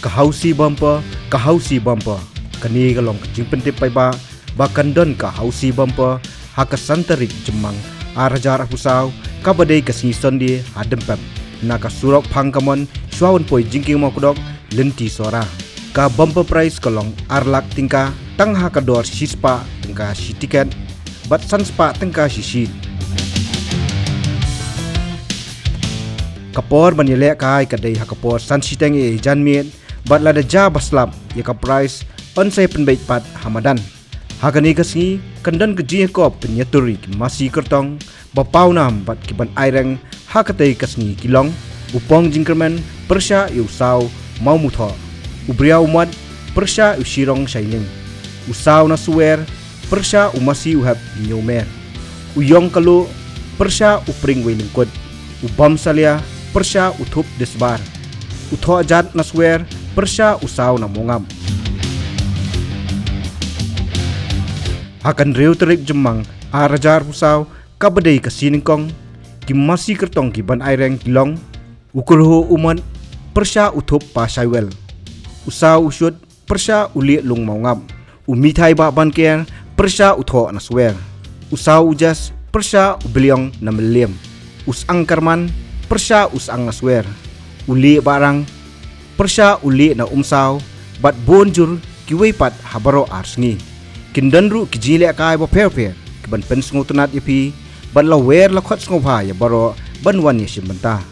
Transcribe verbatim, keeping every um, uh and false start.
Ka Housie Bumper, ka Housie Bumper. Kane ka long ka jingpyntip paidbah ba kan don ka Housie Bumper ha ka san tarik Jymmang ar hajar arphew saw, kaba dei ka sngi Sunday, ha Dympep, na ka surok Phang Kamon, shuwa ban poi Jingkieng Mawkdok, lynti Sohra. Ka bumper prize ka long ar lak tyngka tang ha ka dor shispah tyngka shi tiket bad sanspah tyngka shi sheet. Ka por ban ïalehkai ka dei ha ka por san shiteng ïa janmiet, bad lada jia ba slap ïa ka prize, yn sa ïa pynbeit pat ha madan. Ha kane ka sngi kan don ka jingïakop pynïatur ïa ki masi kyrtong ba pawnam bad ki ban aireng ha katei ka sngi ki long: u Pong Jingkyrmen pyrshah ïa u Saw Mawmuthoh, u Briaw Umot pyrshah ïa u Shirong Shining, u Saw Nasuwer pyrshah u Masi u Hep Hynñiewmer, u Ïong Kaluh pyrshah u Pring Weilyngkut, u Bam Salia pyrshah u Thup Disbar, u Thohjat Nasuwer pyrshah u Saw Namongap. Ha ka hynriew tarik Jymmang ar hajar arphew saw, kaba dei ka sngi nyngkong, ki masi kyrtong ki ban aireng ki long: u Kyrhuh Umot pyrshah u Thup Pashaiwel, u Saw Ushut pyrshah u Liehlung Mawngap, u Mithai Bah Banker pyrshah u Thoh Nasuwer, u Saw Ujas pyrshah u Bliong Namylliem, u Sang Karman pyrshah u Sang Nasuwer, u Lieh Bahrang pyrshah u Lieh Naumsaw, bad bun jur kiwei pat ha baroh ar sngi. Kin don ruh ki jingïalehkai bapher bapher ki ban pynsngewtynnad ïa phi, bad la wer la khot sngewbha ïa baroh ban wan ïashim bynta.